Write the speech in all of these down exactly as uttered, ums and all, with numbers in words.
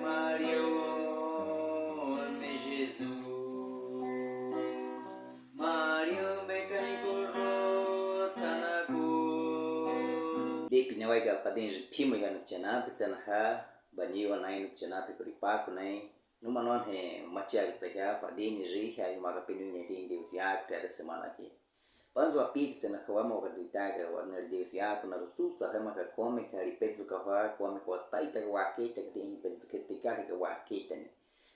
Mariu, me Jesus. Mariu, me kani koro tsanaku. Dei Pinii wai ka padin ji phimo ya nuk chena pe tsena ha, bani wa nai nuk chena pe kuri pa ku nai. Numa non he macha ka tsa ya, padin ji ya, hima ka pinu ne din Deus ya, ku ya da semana ki. Panza wa piti tsena ka wamo ka zita ka wa na Deus ya, ku na tu tsa hema ka kome ka ri petsu ka wa, kome ka wa tai ta ka wa ke ta ka din petsu ke te ka ka wa ke ta ni.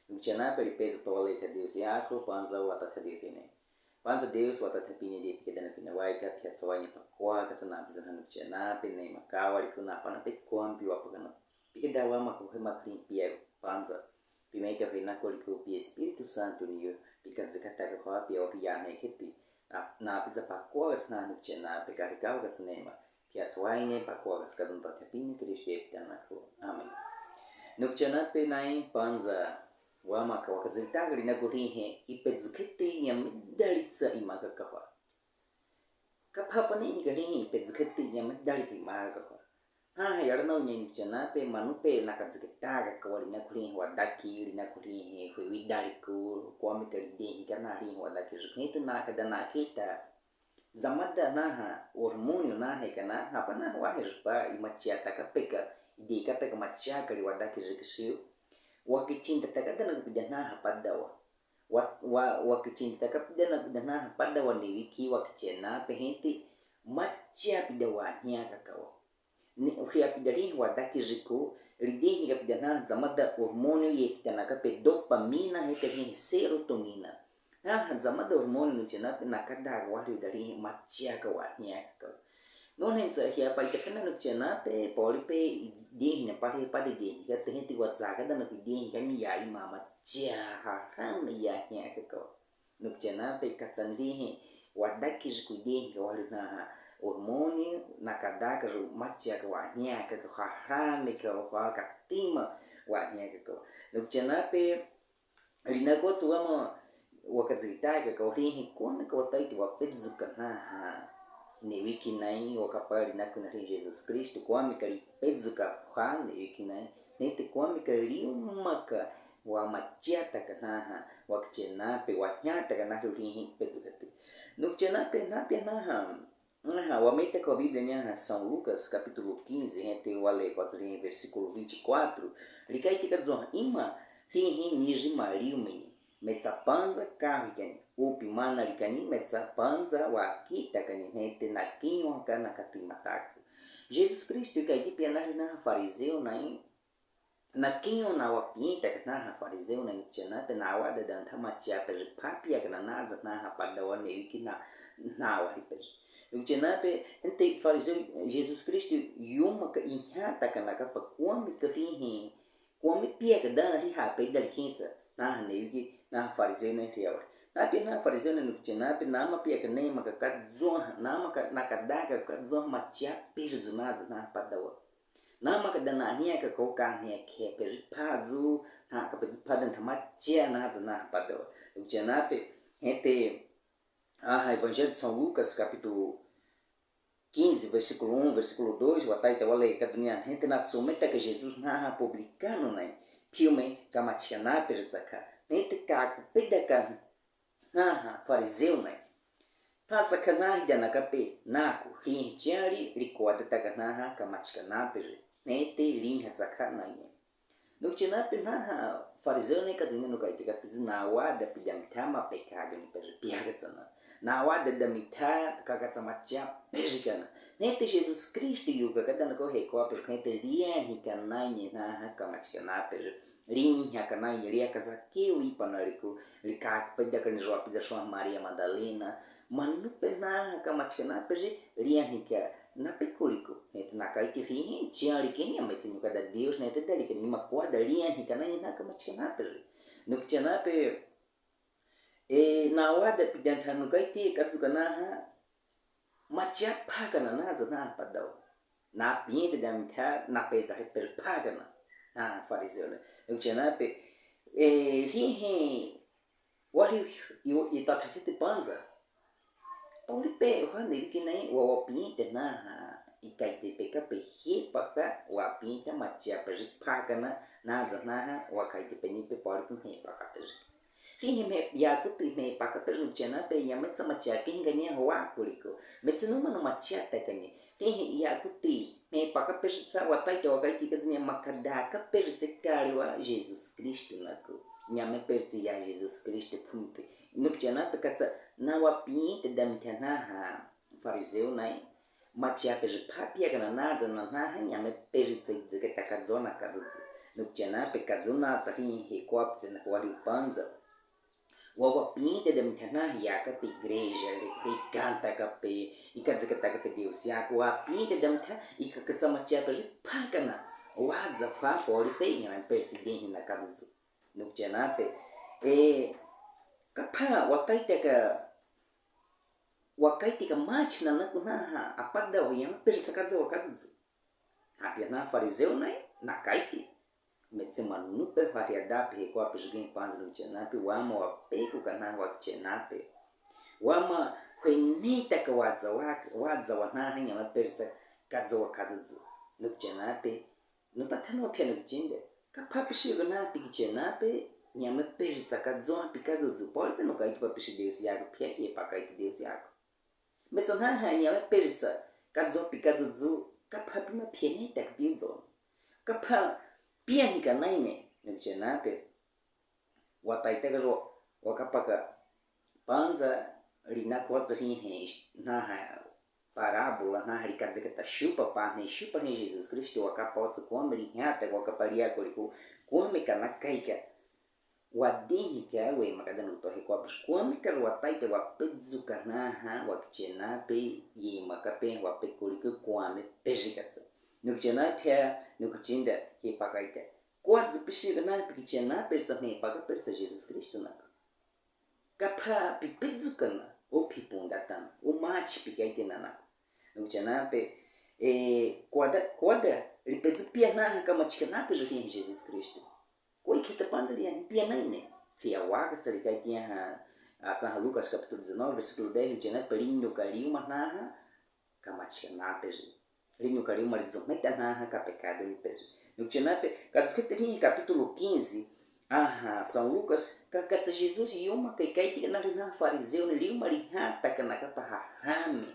Nuk chena pe ri petsu to le ka Deus ya, ku panza wa ta ka Deus ne. Panza Deus wa ta ta Pinii di pike dana Pinii wai ka pia tsa wai ni pa kwa ka tsena pe tsena nuk chena pe ne ma ka wa ri ku na pa na pe kwa pi wa pa ka na. Pike da wa ma ku hema ka din pia panza. Pi me ka hena ko ri ku pi Espiritu Santu ni yo. Pi ka zika ta ka kwa pi wa pi ya ne ke ti. Na, na pe za pa kwa ka tsena nuk chena pe ka ka wa ka tsena ma. Pia tsa wai ne pa kwa ka tsena dun ta ta Pinii Kristu e pi ta na ku. Amen. Nuk chena pe nai panza. Wa ma ka wa ka zita ka ri na ku ri he, i petsu ke te ya me da ri tsa i ma ka ka wa. Ka pa pa ne ni ka ri he, i petsu ke te ya me da ri tsa i ma ka ka wa. Ha ha ya ra na u ne nuk chena pe manu pe na ka zika ta ka ka wa ri na ku ri he wa da ki ri na ku ri he, hwe wi da ri ku, kwa me ka ri de hi ka na ri he wa da ki ri he te na ka da na ke ta. Zamada na ha, hormônio na he ka na, ha pa na wa he pa, i macha ta ka pe ka, i de ka pe ka macha ka ri wa da ki ri ki siu. Wa ki chinta ta ka da na ku pi da na ha pa da wa. Wa, wa, wa ki chinta ta ka pi da na ku pi da na ha pa da wa ne wi ki wa ki chena pe he te, macha pi da wa hia ka ka wa. Ni u hia pi da ri wa da ki ri ku, ri de hi ka pi da na zamada hormônio ye pi da na ka pe dopamina he te he serotonina. Ha, ha zamada hormônio nuk chena pe na ka da wa ri da ri macha ka wa hia ka ka. Non he tsa hia pa i ta pe na nuk chena pe, poli pe, i de hi na pa ri pa de de hi ka te he ti wa tsa ka da na ku de hi ka mi ya i ma macha ha ha mi ya hia ka ka. Nuk chena pe ka tsan ri he, wa da ki ri ku de hi ka wa ri na ha, hormônio na ka da ka ru macha ka wa hia ka ka ha ha mi ka wa ka ti ma wa hia ka ka. Nuk chena pe, ri na ko tsu wa ma, wa ka zita ka ka ri he, kwa me ka wa tai ti wa petsu ka na ha. Ne wi ki nai, wa ka pa ri na ku na ri Jesus Kristu, kwa me ka ri petsu ka ha, ne wi ki nai. Ne te kwa me ka ri u ma ka, wa macha ta ka na ha, wa ki chena pe wa hia ta ka na ri he petsu ka te. Nuk chena pe na pe na ha. Aha, wa me ta ka Bíblia ni ha São Lucas, capítulo quinze, he te wa le kwa ri he versículo vinte e quatro. Ri ka i ti ka zo i ma, ri he ni ri ma ri u me ni. Me tsa panza ka wi ka ni, u pi ma na ri ka ni, me tsa panza wa ki ta ka ni, he te na ki wa ka na ka ti ma ta ka. Jesus Kristu ka i ti pia na ri na ha Fariseu nai, na ki wa na wa pi ta ka na ha Fariseu nai nuk chena pe na wa da dan ta macha pe ri pa pia ka na na za na ha pa da wa ne wi ki na, na wa ri pe ri. Nuk chena pe, he te Fariseu, Jesus Kristu yu ma ka i hia ta ka na ka pa kwa me ka ri he. Kwa me pia ka da na ri ha pe da ri he tsa. Na ha ne wi ki, na ha Fariseu nai ri wa. Na pe na Fariseu nai nuk chena pe na ma pia ka ne ma ka ka zo ha, na ma ka, na ka da ka ka zo ha macha pe ri zu na za na ha pa da wa. Na ma ka da na hia ka ko ka hia ke pe ri pa zu, na ka pe ri pa dan ta macha na za na ha pa da wa. Nuk chena pe, he te, aha, Evangelho de São Lucas, capítulo quinze, versículo um, versículo dois, wa tai ta wa le ka dunia, he te na tsu me ta ka Jesus na ha publicano nai, piu me ka macha na pe ri tsa ka, he te ka ku pe da ka na ha Fariseu nai. Ta tsa ka na hi da na ka pe, na ku, ri he chia ri, ri kwa da ta ka na ha ka macha na pe ri, he te ri ha tsa ka nai ne. Nuk chena pe na ha Fariseu nai ka zina nuk ai ti ka pe zu na wa da pi da mi ta ma pe ka ga ni pe ri pia ka tsa na. Na wa da da mi ta ka ka tsa macha pe ri ka na. Ne te Jesus Kristu yu ka ka da na ko he kwa pe ri ka he te ri a hi ka nai ne na ha ka macha na pe ri. Ri ha ka nai ne ri a ka za ke wi pa na ri ku. Ri ka pe da ka ni ro pi da swa Maria Madalena. Manu pe na ha ka macha na pe ri. Ri a hi ka na pe ku ri ku. Ne te na ka i ti ri he, chia ri ke ni a me tsi nu ka da Deus, ne te da ri ke ni ma kwa da ri a hi ka na ni na ka macha na pe ri. Nuk chena pe, e, na wa da pi da ta nu ka i ti ka zu ka na ha, macha pa ka na na za na pa da wa. Na pi te da mi ta, na pe za he pe ri pa ka na. Na Fariseu ne. Nuk chena pe, e, ri he, wa ri, i, i ta ta he te panza. Poli pe, wa ne wi ki nai, wa wa pi te na ha. Ikaitepeka pe hiepaka, wapiita, matiapeji phakana, naza naha, wakaitepeni pe pori pe hmiipaka peji. Hihi hmiiyaku ti hmiipaka peji nukhiana pe, nyame tsa matiakihingani hawa kuriku. Metse numano matiatakani. Hihi yaku ti hmiipaka peji tsa wataite wakaiteka dzania makadaka peji tse kali wa Jesus Kristo naku. Nyame peji tse ya Jesus Kristo phunte. Nukhiana pe katsa na wapiita demthia naha Fariseu nai. Matiapeji phapiakana naza naha nyame peji tse dzeketa kadzo na kaduzu. Nukhiana pe kadzo na tsa hihi kwa ptse na kwa ri panza. Wa wapiita demthia naha yaka pe igreja, ri, ri kantaka pe, ikadzeketaka pe Deus yaku, wapiita demthia, ika katsa matiapeji phakana, waza pha pori pe, nyame peji tse dehi na kaduzu. Nukhiana pe, e, kapha wataiteka, wakaiteka mati nanaku naha, apada wa nyame peji tsa kadzo wa kaduzu. Hapia na Fariseu nai, nakaite. Metse manu pe hwahiada pe hekwa pe jugen panzi nukhiana pe wama wapekuka naha wakhiana pe. Wama hwenitaka waza wa, waza wa naha nyame peji tsa kadzo wa kaduzu. Nukhiana pe, nutatano pia nukhitinda. Kapha pisi gana pe khiana pe, nyame peji tsa kadzo pe kaduzu. Pori pe nukaite pa pisi Deus yaku pia hiepaka ite Deus yaku. Metse naha nyame peji tsa kadzo pe kaduzu, kapha pima pieneta kapiudzo. Kapha pianika naine, nukhiana pe. Wataiteka ro, wakapaka panza, ri naku watsu hihi, naha parábola, naha ri kadzeketa shupa pa, ne shupa ne Jesus Kristo wakapa watsu kwame ri hiata, wakapa ri yaku riku, kwame kanakaika. Wadihika wema kada nutohe kwa pus kwame kar wataite wapedzuka naha wakhiana pe yema kape wapekurika kwame peji katsa. Nukhiana pia nukhitinda hiepakaite. Kwadzu pisi gana pe khiana pe tsa hmiipaka pe tsa Jesus Kristo naku. Kapha pipedzukana, o pipundatana, o mati pikaite nanaku. Nukhiana pe, e, kwada, kwada, ripedzu pia naha kamachikana pe juhi Jesus Kristo. Koi kheta pandali ya pia naine. Ria waka tsali kaitia ha, atsa ha Lucas capítulo dezanove, versículo dez, nukhiana pe rinyuka riuma naha, kamachikana pe ju. Rinyuka riuma rizumeta naha ka pecado ni pe ju. Nukhiana pe, kadu kheta ri capítulo quinze, aha, São Lucas, ka, katsa Jesus yuma kaikaitika nariu naha Fariseu ni riuma rihataka naka pa hahame.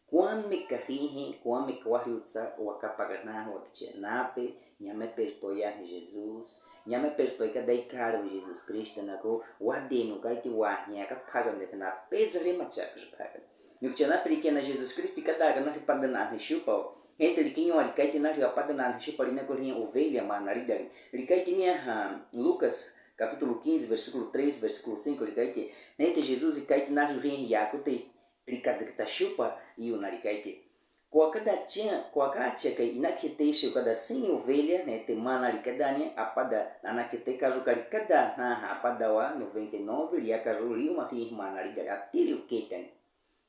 Kwame ka hihi, kwame ka wariutsa, wakapaka naha wakhiana pe, nyame pe ritoya hi Jesus, nyame pe ritoika daikari Jesus Kristo naku, wadenu kaiti wahia kaphaka ndete na peza rima chaka ripaka. Nukhiana pe rikena Jesus Kristo kadaka naripada nani shupa, hente rikinyo rikaiti naripada nani shupa rinaku ri ovelha mana ridari. Rikaiti nia ha Lucas, capítulo quinze, versículo três, versículo cinco, rikaiti, hente Jesus rikaiti nariu ri yaku te, rikadzeketa shupa, iu narikaite. Kwakada chia, kwaka chia kai inakhete shi kwada cem ovelha, nete mana rikadani, apada, nanakhete kaju kari kada, naha apada wa noventa e nove, ria kaju riuma hi mana rikari, ati riuketani.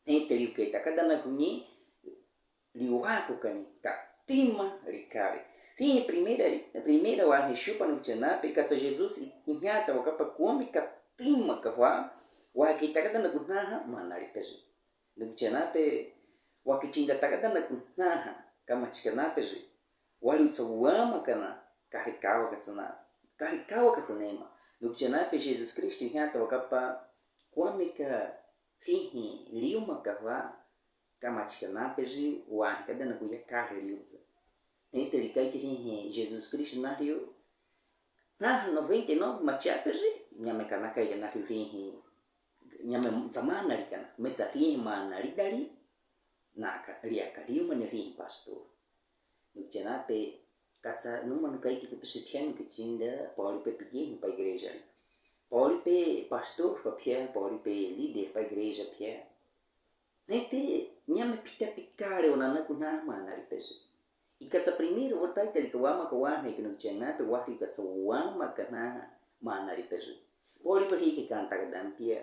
Nete riuketa, kada nakuni, riwakukani, katima rikari. Hi primeira, primeira wa hi shupa nukhiana pe katsa Jesus i, inyata wakapa kwame katima kahwa, wakita kada naku naha mana rikari. Nukhiana pe, wakichinda takada naku naha, kamachikana pe ju. Waliutsa wama kana, karikawa katsana, karikawa katsanema. Nukhiana pe Jesus Kristo hiata wakapa, kwame ka hihi, riuma kahwa, kamachikana pe ju, wani kada naku ya kari riutsa. Nete rikaiti hihi, Jesus Kristo nariu, naha noventa e nove machia pe ju, nyame kanakaika nariu hihi, nyame tsa mana rikana, meza hihi mana ridari, naka, riaka riuma ni hihi pastor. Nukhiana pe, katsa numa nukaiti ka pisi pia nukichinda, pori pe pigeni pa igreja. Pori pe pastor pa pia, pori pe líder pa igreja pia. Nete, nyame pita pikare ona naku naha mana ripesi. Ikatsa primeiro, wataite rika wama ka wana, ika nukhiana pe wari katsa wama ka naha mana ripesi. Pori pe rike kanta ka dampia.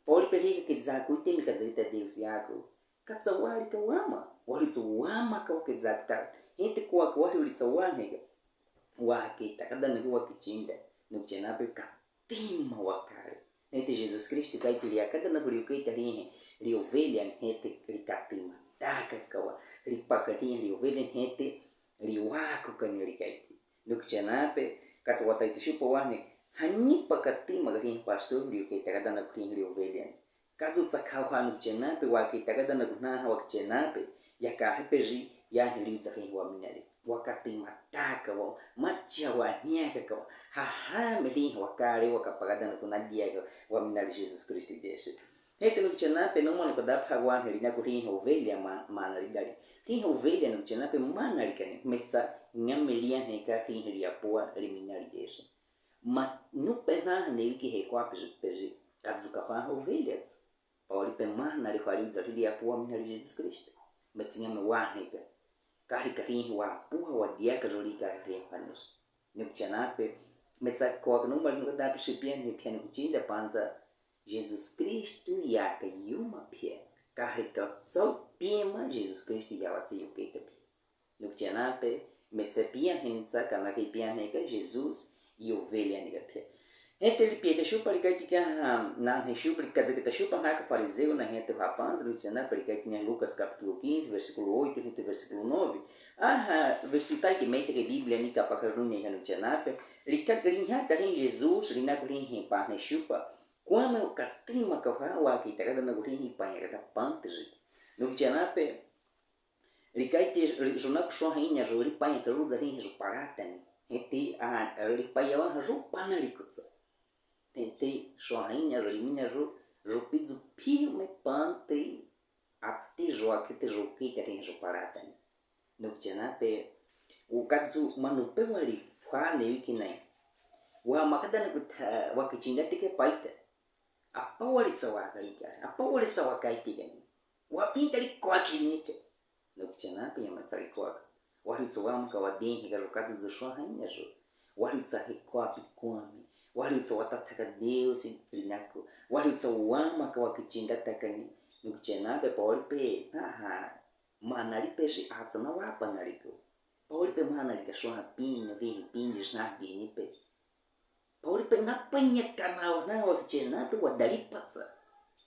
Pori pe rike ke zaku ite mi kazeta Deus yaku. Katsa wari ka wama, wari tsa wama ka wake zakta. Hente kwa ka wari uri tsa wana ka. Wake takada ni wakichinda. Nukhiana pe katima wakare. Nete Jesus Kristo kaiti ria kada na buri uke tarihe. Ri ovelha hente ri katima. Taka kawa, ripaka rihli ovelha hete, riwaku kani rikaiti. Nukichanape, katu wataiti shupa wane, hanipa katima karihi pastor, riuke takadana kurihi riovelha ni. Katu tsakahwa nukichanape, wake takadana kunaha wakichanape, yaka heperi, yahni riutsa karihi waminari. Wakatima taka wa, macha wa niaka kawa, haha merihi wakare wakapakadana kunadia kawa, waminari Jesus Kristu desi. Hete nukichanape, numa nukadapha wane, rina kurihi ovelha ma-, mana ridari. Rihi ovelha nukichanape, mana rikani, metsa, nyameliane ka rihi riapua, riminari desi. Ma, nupe naha newiki hekwa pezi, pezi, kazuka pa ovelha tsa. Pawalipe mana rihwari uza riapua minari Jesus Kristu. Metsa nyame wane ka. Kari karihi wapua wadiaka zori kari karihi panis. Nukichanape, metsa kwa kanuma nukadape sipian ni pian kuchinda panza. Jesus Kristu yaka yuma pia. Kari ka tsau pima Jesus Kristu yawatsi yuketa pia. Nukichanape, metsa pia hensa, kanaka pia neka Jesus, yovelha nika pia. Hete lipia te shupa likaitika, ha, na he shupa likazaketa shupa naka farizeu na hete hapanza, nukichanape likaitika Lucas capítulo quinze, versículo oito, hete versículo nove. Aha, versículo ke meita ke Bíblia nika pakarunia nukichanape. Lika, liha tahin Jesus, lina kurihi pa he shupa. Kwame katima kawa, waki takada na kurihi pa he kada panteji. Nukichanape, Likaiti ri-, runa kushoha inya ru ripaia karuda rihi ru paratani. Heti a, ripaia waha ru panarikutsa. Heti shoha inya ru rimina ru, ru pizu piu me pante, ati ru akete ru kita rihi ru paratani. Nukichanape, ukadzu manupe wali, hwa newiki nai. Wa makadana kutha, wakichinda teke paita. Apa walitsa wakalikani, apa walitsa wakaitikani. Wapinta likwaki neke. Nukichanape yamatsa likwaka. Walitsa wamaka wadihi ka rukati dusho hanya ru. Walitsa hekwapi kwami. Walitsa watathaka Deus linaku. Walitsa wamaka wakichinda takani. Nukichanape pawalipe. Aha. Manalipe ri atsa na wapanaliku. Pawalipe manalika shoha pinyo, rihi pinyo, shna binipe. Pawalipe napanyakana wana wakichanape wadalipatsa.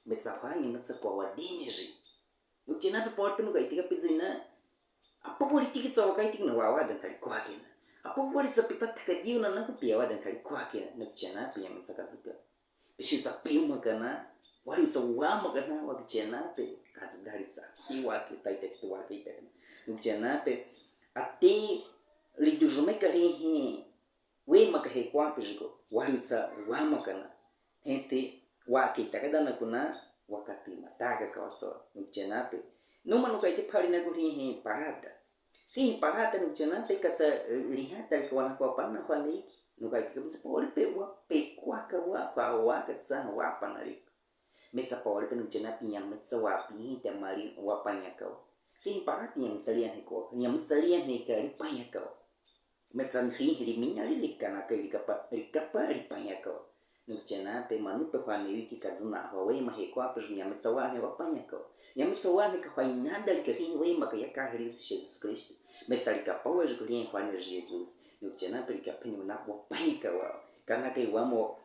Metsa hwanyi, metsa kwa wadiniri. Nukichanape pawalipe nukaitika pizina. Apa walitikitsa wakaitikina wawada ntalikwakina. Apa walitsa pitathaka diuna nakupia wada ntalikwakina. Nukichanape yametsa kazuka. Pishitsa piumakana. Walitsa wamakana wakichanape. Kazu dalitsa. Iwaki taita kitu waki itakana. Nukichanape. Ati lidujumeka rihi. Wemaka hekwapi jiko, walitsa wamakana. Hete, waki takadana kuna, wakati mataka kawatsa, nukichanape. Numa nukaiti pali na kurihi parata. Rihi parata nukichanape katsa, eh, lihata lika wana kwa pana hwa neiki. Nukaiti kabisa pawalipe wapekwaka wa, hwa wakatsa wapanaliku. Metsa pawalipe nukichanape nyametsa wapihi tamali wapanyakawa. Rihi parata nyametsa liane kwa, nyametsa liane ka lipanyakawa. Metsa nhi liminya lilikana ka likapa, likapa lipanyakawa. Nukichanape manupe hwa newiki kazuna hwa wema hekwapi nyametsa wane wapanyakawa. Nyametsa wane ka hwa inada lika rihi wemaka yaka hili Jesus Kristu. Metsa likapawa jiko rihi hwa ne Jesus. Nukichanape likapenyo na wapanyakawa. Kanaka iwamo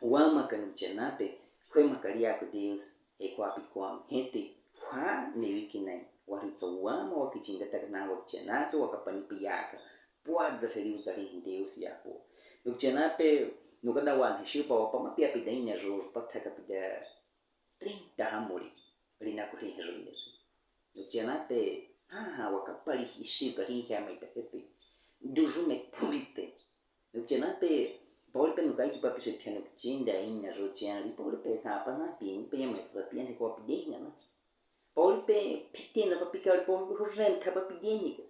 wamaka nukichanape, hwemaka liaku Deus, hekwapi kwami, hete, hwa newiki nai, walitsa wama wakichinda takana wakichanape, wakapanipe yaka, pwadza heliuza rihi Deus yapo. Nukichanape, nukada wane shupa wapama pia pida inya ru, pathaka pida trinta hamuli, lina kurihi ru Yesu. Nukichanape, ha, ha, wakapali hishuka rihi hama itakete. Dujume pumite. Nukichanape, pawalipe nukaiti papi se piano kichinda inya ru chianri, pawalipe na pana pini, pe yametsa papi ane kwa pidehina na. Pawalipe pitena papi kali, pawalipe hurenta papi denika.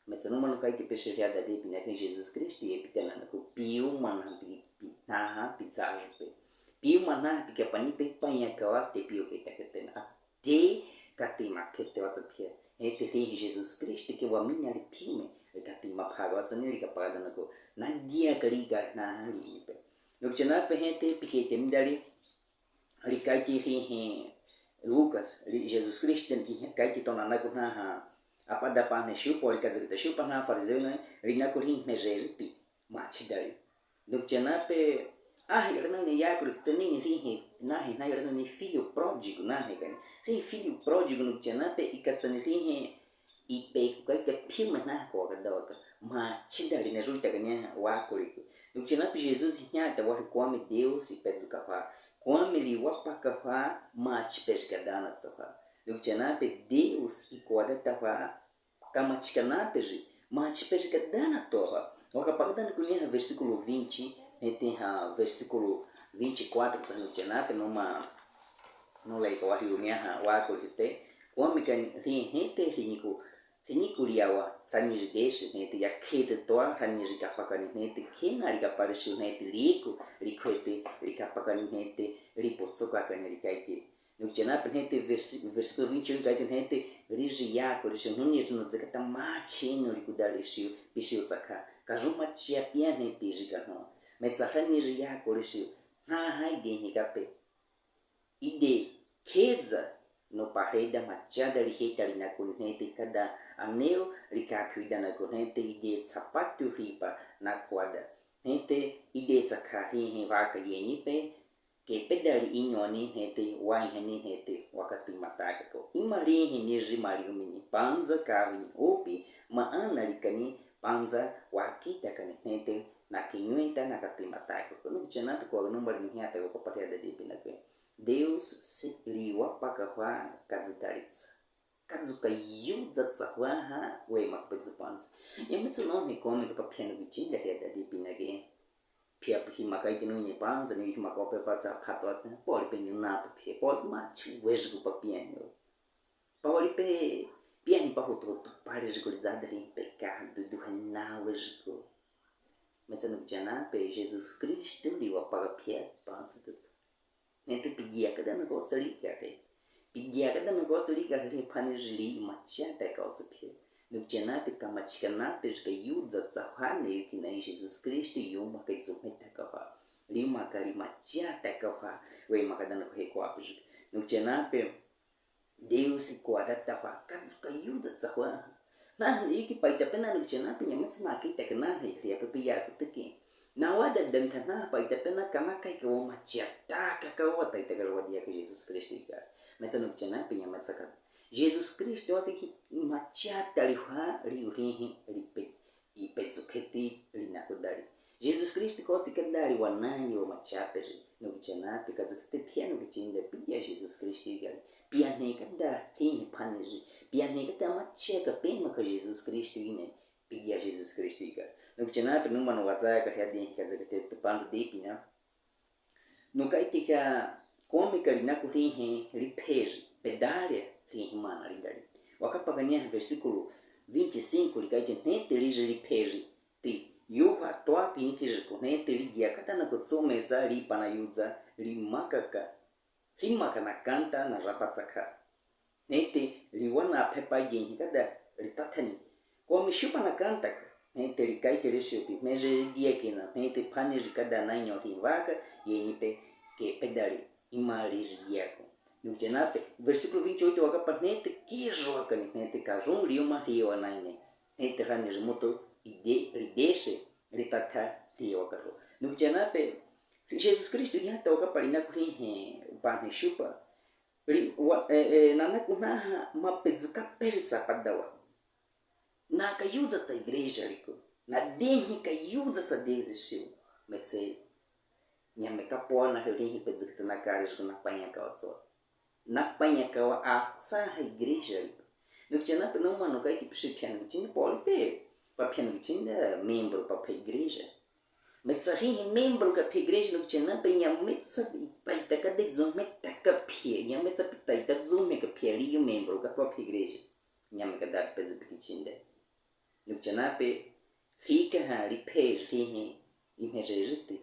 Metsa numa nukaiti pese riada de pina ke Jesus Kristu ye pitena na ku piumana pi, pi, naha pizaru pe. Piumana pi kapanipe panyakawa te piuke taketena. Te kati makete watsa pia. Hete rihi Jesus Kristu ke waminya lipiume. Kati maphaga watsa ni likapaga na ku. Nadia kali ka naha lipe. Nukichanape hete pikete midali. Likaiti rihi Lucas, li Jesus Kristu ni kaiti tona na ku naha. Apada pa ne shupa, likazakita shupa na Farizeu na, lina ku rihi mezeriti. Machidali. Nukichanape, ah, yaka na ne yaku likatenin rihi. Nahe, nahe, ora noni filho pródigo, nahe kani. Ri filho pródigo, nukjana pe ikatsa ni ri he, ipe kukai ka filme na ko ka dawa ka. Machida ri na rui ta kani wa koriku. Nukjana pe Jesus hiata wa kwame Deus ipedzu ka fa. Kwame liwa pa ka fa, machi pe ri ka dana tsa fa. Nukjana pe Deus ikoda ta fa, ka machi ka na pe ri, machi pe ri ka dana toha. Waka pakadana kuni ha versículo vinte, nete ha versículo vinte e quatro, tsa nukjana pe numa, no lai ka wahi umia ha, wa ko hite, kwame kani ri hete ri niku, ri niku liawa, rani ri desi, nete ya khete toa, rani ri ka pakani, nete kena ri ka parisiu, nete liku, ri khete, ri ka pakani, nete, ri potsoka kani ri kaike. Nukjana pe nete versi-, versículo vinte e um kaike nete, ri ri ya ko risiu, nuni ri no dzeka ta machi no ri kuda risiu, pisiu tsaka. Ka ru machi apia nete ri ka no. Metsa rani ri ya ko risiu, na hai de ni ka pe. Ide, khedza, no pa heda machada ri heta ri na ko nete kada anel, ri ka kuida na ko nete ide tsapatu ri pa na kwada. Nete ide tsaka ri he waka yeni pe, ke pedali inyo ni hete, wai he ni hete, wakati mataka ko. Ima ri he ni ri mali umi ni panza ka ri ni upi, ma ana ri kani panza wakita kani hete, na kinyuita na kati mataka ko. Nukjana pe ko agnu mali ni hiata ko paria da di pina ko. Deus si liwa pa ka hwa kazu daritsa. Kazu ka yuza tsa hwa ha, we mak pedzu panza. Yamitsu no he ko me ka papia nukjinda ria da di pina ke. Pia pe hima kai tinu ni panza ni hima ko pe pa tsa phato at poli pe ni na pe pia poli ma chi wezgu pa pia ni. Poli pe pia ni pa hoto hoto pali zgu za da ri pe ka du du he na wezgu. Metsa nukjana pe Jesus Kristu liwa pa ka pia panza tu tsa. Nete pigia kada na ko tsali ka he. Pigia kada na ko tsali ka he pani zili machia ta ka otsa pia. Nukjana pe ka machikana pe ka yuza tsa hwa ne yuki na Jesus Kristu yuma ka zumeta ka hwa. Lima ka lima chia ta ka hwa. We makada na ko he ko api. Nukjana pe Deus ikoda ta hwa. Kazu ka yuza tsa hwa. Na ne yuki paita pe na nukjana pe nyamatsa na kita ka na he ria pe pia kutiki. Na wada danta na paita pe na kana kai ka wa machia ta ka ka wa taita ka wa dia ka Jesus Kristu ka. Metsa nukjana pe nyamatsa ka. Jesus Kristu wasi hi machia ta ri hwa ri uri hi ri pe. I pe zukheti ri na kudari. Jesus Kristu ko tsi kadari wa nani wa machia pe ri. Nukjana pe ka zukheti pia nukjinda pia Jesus Kristu gari. Pia ne kadari hi pani ri. Pia ne kadari machia ka pe ma ka Jesus Kristu ine. Pia Jesus Kristu gari. Nukjana pe numa no waza ka hia de ka zukheti tu panza de pina. Nukaiti ka kome ka ri naku ri he ri phe ri, pedalha ri he mana ri dari. Wakapakania versículo vinte e cinco ri kaiti nete ri ri phe ri. Ti, yuha toa kini ki ri ku nete ri gia kata naku tsome za ri pana yuza, ri makaka, ri makana kanta na rapa tsaka. Nete ri wana phe pa geni kada ri tathani. Ko mi shupa na kanta ka. Nete ri kai ke ri shupi. Me ri ri dia kina. Nete pani ri kada na inyo ri waka. Yeni pe ke pedali. Ima ri ri dia ko. Nukjana pe. Versículo vinte e oito waka pa nete ki ri waka ni. Nete ka rum ri uma ri wa na ine. Nete rani ri mutu ide, ri dese, ri tatha ri waka ro. Nukjana pe. Jesus Kristu ya ta waka pa ri naku ri he. Pani shupa. Ri, wa, e, e, nana kunaha ma pezuka peritsa padawa. Na ka yuza tsa igreja riku. Na dehi ka yuza tsa Deus siu. Metse. Nyame ka pona he rihi pezuka tana kari riku na panya ka otso. Na panya ka wa atsa ha igreja riku. Nukjana pe numa nukai ki psi piano chin poli pe. Pa piano chin da membro pa pa igreja. Metsa ri hi membro ka phe igreja nukjana pe nyametsa pai ta ka de zume ta ka phe, nyametsa pai ta zume ka phe ri yu membro ka pa phe igreja. Nyame ka da pe zu pe ki chin de. Nukjana pe ri ka ha ri phe ri hi i me re ri ti.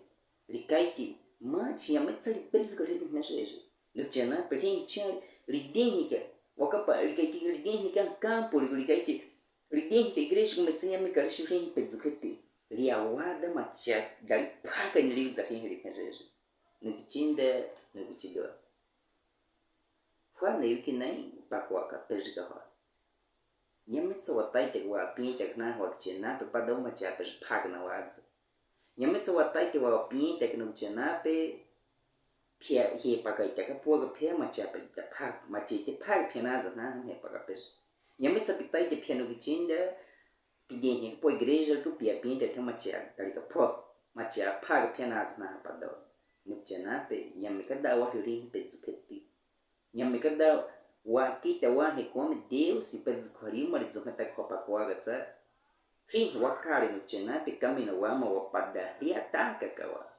Ri kai ki ma chi nyametsa ri pe zu ka ri i me re ri. Nukjana pe ri chi ri de hi ka. Waka pa ri kai ki ri de hi ka kampo ri kai ki. Ri de hi ka igreja ku metsa nyame ka ri shu ri hi pe zu ka ti. Ri awada macha dari paka ni ri za hi ri ka re ri. Nukichinda, nukichido. Hwa ne yuki nai, pakwa ka pe ri ka hwa. Nyametsa wa tai te wa pin te na hwa kichena pe pa dau macha pe ri paka na wa za. Nyametsa wa tai te wa pin te nukjana pe Phiya hepakaitaka phuwa ka phiya, machiapa itapha, machiatapha ka phiya na zana hepakapeji. Nyame tsapitaite phiya nukichinda, pide hepaka phuwa igreja ku piapinte the machiatarika phuwa, machiapha ka phiya na zana hepadawa. Nukichena pe, nyame kada wa hiri pedzukati. Nyame kada wa kita wa hekome Deus pedzuka hiri mali zunga taka hwa pakuwaga tsa. Hiri wakali nukichena pe kamina wama wapada hiri ataka kawa.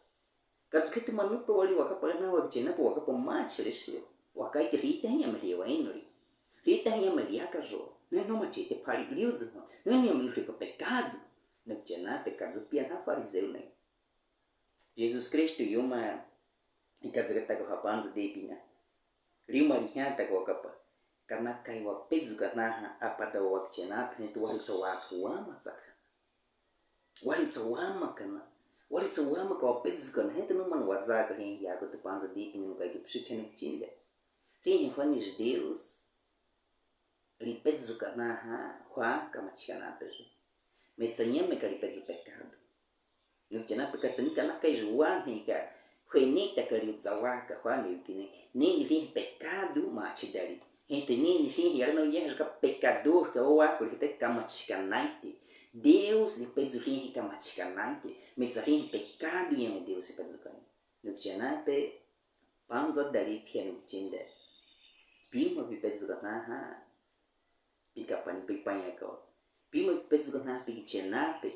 Kadzukati manu pe wali wakapa na wakichena pe wakapa machi lesi. Wakaite hiri tahi nyame hiri wa inuri. Hiri tahi nyame hiri akajo. Neno machiatapha hiri udzunga. Neno nyame hiri ka pekadu. Nukichena pe kadzupia na farizeu ne. Jesus Kristu yuma ikadzakataka hwa panza depina. Lima lihiataka wakapa. Kana kaiwa pedzuka naha apadawa wakichena pe henti walitsa watu wama tsaka. Walitsa wama kana. Walitsa wama ka wapedzuka na henti numana wazaka henti yako tu panza depina nukaike psiphe nukichinde. Henti hwa ni Deus. Lipedzuka naha hwa kamachikana peji. Metsa nyame ka lipedzu pekadu. Nukichena pe katsanika na kaiji wa heka. Hwe nita ka liudzawaka hwa ni ukine. Nini hiri pekadu machidali. Henti nini hiri yara no yeheka pekadu ka wa kuli hete kamachikanaite. Deus lipedzu hiri kamachikanaite. Metsa hiri pekadu nyame Deus pedzukani. Nukichena pe panza dali phiya nukichinde. Pima pipedzuka naha. Pikapani pipanyako. Pima pipedzuka naha pikichena pe.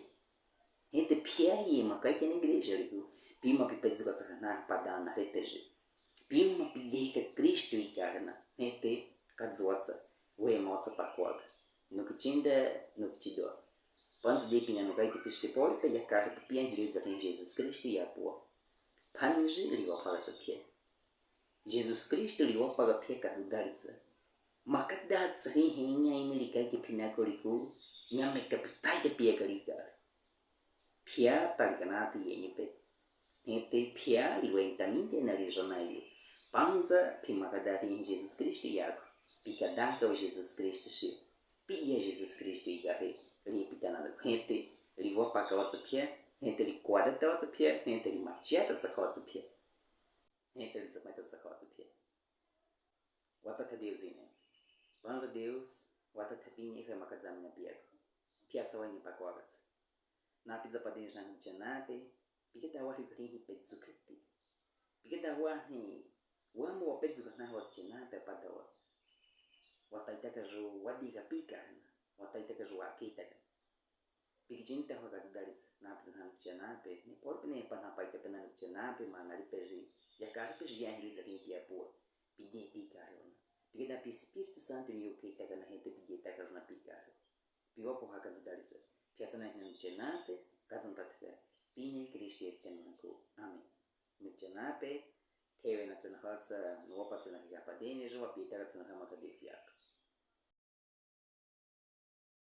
Henti phiya ye makaike ni igreja liku. Pima pipedzuka tsaka naha padana hepedzi. Pima pideka Kristu ikahena. Henti kadzuwatsa. Wema watsa pakuwaga. Nukichinde, nukichidwa. Panza depina nukaite pisi pori pe yakahe pipia hiri za henti Jesus Kristu yapuwa. Panji liwapakatsa phiya. Jesus Kristu liwapaka phiya kazudalitsa. Makadatsa hiri henya imi likaike pina koliku. Nyame kapitaite phiya kalikali. Phiya talikanati yenyi pe. Henti phiya liwentaminte na lijonayu. Panza pimakada hiri Jesus Kristu yaku. Pikadaka wa Jesus Kristu si. Piya Jesus Kristu ikahe. Lipitana henti. Liwapaka watsa phiya. Henti likwadata watsa phiya. Henti limachiata tsaka watsa phiya. Henti litsumeta tsaka watsa phiya. Watatha Deus ine. Panza Deus, watatha pinye hwe makazamina piyaku. Piya tsa wanye pakuwaga tsa. Na pidza padeni jana nukichena pe, pikada wa hiri hiri pedzukati. Pikada wa hiri, wama wapedzuka naha wakichena pe padawa. Wataitaka ju wadika pikahena. Wataitaka ju wakitaka. Pikichinta hwa kazudalitsa, na pidza naha nukichena pe, ni pori pe ni pana paita pe na nukichena pe, mana lipedzi, yakahe pidzi ya hiri za henti yapuwa, pide pikahena. Pikada pi Espiritu Santu ni yukitaka na henti pidetaka na pikahena. Piwapo hwa kazudalitsa, piya tsa naha nukichena pe, kazuntatika, pinye Kristu yetena naku. Amen. Nukichena pe, thewe na tsena hwa tsa, nuwapa tsena hwa padeni, ju wapitaka tsena hwa makadetsiaka.